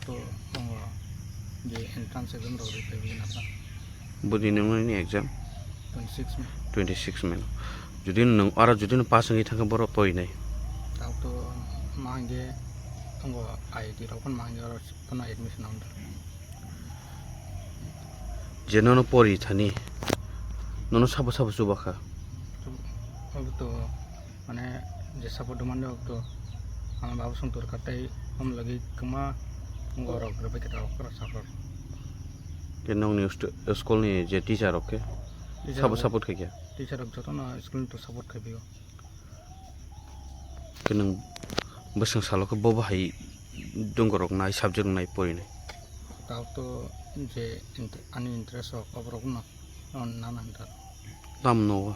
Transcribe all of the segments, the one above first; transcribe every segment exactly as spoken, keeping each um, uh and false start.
To tongo je entrance exam rok ri phaiwi na ta. Budi nungni exam? Twenty six May. Twenty six May. Jodi nung aro jodi nung pass wngwi thangkhe borok porinai. Tabuk to ma hwnkhe tongo I I T rok phano ma hwnkhe aro phano admission wng thang. Je nono pori thani nono sabo sabo chubakha. Abo to mane je support demand rok to ama babu song torkar tei om lagi kwma gorok rwbai khe tabuk kora support. Ke nongni st-, school ni je teacher rok khe Teacher sabo rok, support khaikha? Teacher rok jotono school ni to support khaipio. Ke nwng bwswng salo khe bo bo hai dongorok nai subject nai porinai? Tabuk to je int-, ani interest rok oborok no nana hinta. Tam no?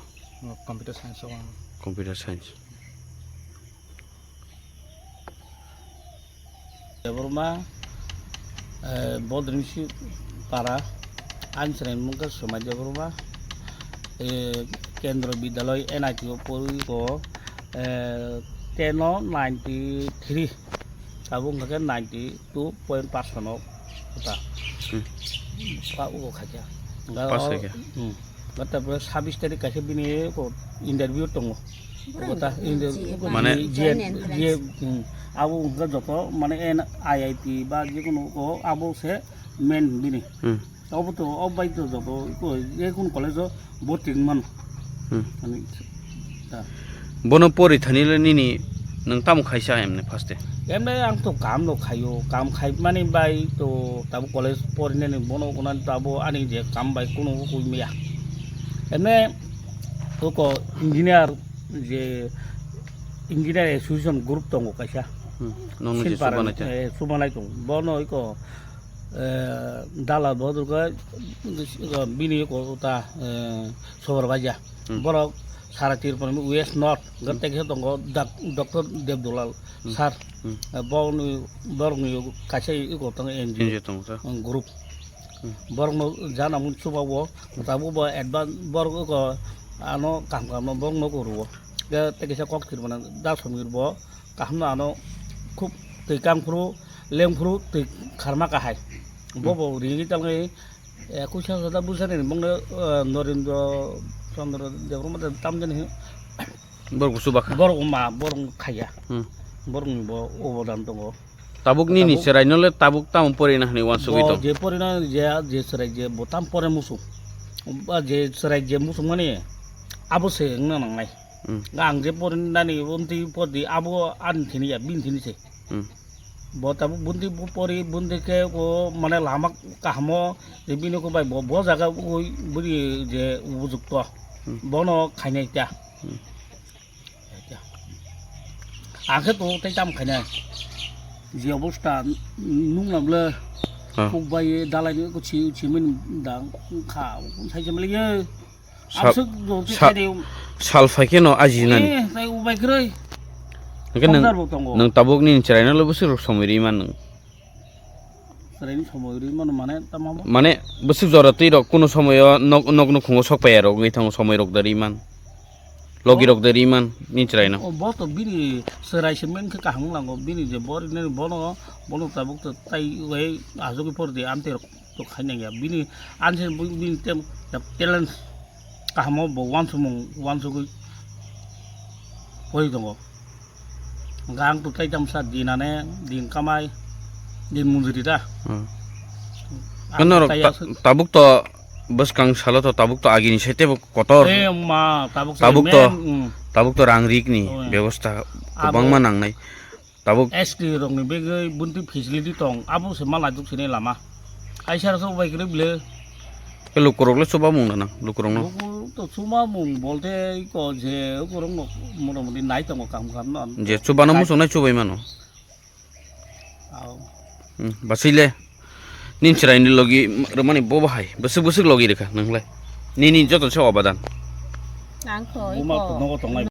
Computer science o ang. Computer science. Debbarma, eh, Bodrimsi para, ani chwrai mungkha Somai Debbarma, eh, Kendra Bidyalay N I T o pori ko, eh, ten o ninety three, abo wngkha khe ninety two point pass no kota. Hmm. Pa ugo khaikha. Pass khaikha. Hmm. Gata pura sabis tarik kaisa bini ko interview tongo. Gata interview mane je, je, hmm, abo wngkha joto mane N I I T ba je kono ko abo se main bini. Hmm. Abo to, o bai to joto ko je kono college o bo ting man. Hmm. Ani ta. Bono pori thani le nini nwng tamo khaisa emne first e? Emne ang to kam no khayo, kam khai mani bai to tabo college porinani bono konan tabo ani je kam bai kono koi maya. Emne to ko engineer je engineer association group tongo kaisa. Hmm. Nongni je Silpara, subanai ta? Eh, subanai tong. Bono iko eh, Dala Bahadur khe, eh, bini ko ta, eh, Sobar Baja. Hmm. Borok sara Tripura ni West North, hmm, gate khe tongo dak-, Doctor Debdulal, hmm, sir. Hmm. Eh, borokni, borokni kaisa iko tongo N G O. N G O tongo ta? Hmm, group. Hmm. Borokno jana mun chuba o, tabuk bo advance borok iko ano kaham kaham no borokno ko rwo. Tei kaisa kok thir mano da Somir bo. Kaham no ano khub twi kang phuru, leng phuru twi kharma kahai. Bo, hmm, bo ringwi talngai, eh, kuisa sada bujani bongno, eh, Norendra Chandra Debbarma de tamjani hi. Borok bo chubakha. Borok ma, borok khaya. Hmm. Borok ni bo obodan tongo. Tabuk nini tabuk chwrai no le tabuk tamo porina hwnwi uansugwi bo tong? Je porina je, je chwrai je bo tam pore musu. Ba je chwrai je musu mani abo se wngna nangnai. Hmm. Ang je porinani bumtwi pordi abo ani thini ya, bini thini se. Hmm. Bo tabuk bumtwi pori, bumtwi khe ko mane lama kahamo je bini ko bai bo, bo jaga ui buri je ubujukto. Hmm. Bono khainai ta. Hmm. Ang khe to tei tam khainai. Je obostha nung nabla. Ah. Kok bai dalai ni ko chi, chi min dang kha, sai jam le ye. Sal, aswk jor khe sal, khai de. Sal phai khe no aji nani. Eh, tai ubai kwrwi. Hwnkhe nwng, songdar bo tongo. Nwng tabuk nini chwrai no le bwswk rok somoi ri man nwng. Chwrai ni somoi ri mano mane tamo bo? Mane bwswk jora twi rok kuno somoyo nok, nok nukhungo sok paiya rok wngwi thango somoi rok da ri man. Logi rok da ri man nini chwrai no. O bo to bini chwrai se men khe kaham wng lango bini je bo ri nani bono, bono tabuk to tai wai ajugwi por di amtwi rok. To khainai ya bini anse bini tem talent kahamo bo wansukmung wansugwi koi tongo. Hwnkhe ang to tei tamsa dinane din kamai din munjuri da. Hmm. Ang norok tei ta-, aswk tabuk to bwskang salo to tabuk to agini sete bo kotor. Eh, ma, tabuk to tabuk to, men, mm, tabuk to rang rik ni, oh, ya, bebosta abo kwbangma nangnai. Tabuk S T rokni bagwi bunti facility tong, abo se ma laijak sini lama. Kaisa rok bai kwrwi bwle. Lukurok le chuba mung na nang, lukurok no. Lukurok to chuba mung bolte ko je lukurok no mota moti nai tongo kam kam no. Je chuba no musuk nai chubai mano. Ao. Hmm, basile. Nin chwraini logi rwmani bo bahai. Bwswk bwswk logi rwkha nwnglai. Nini joto se obadan. Ang kho, buma iko. Nogo tongnai.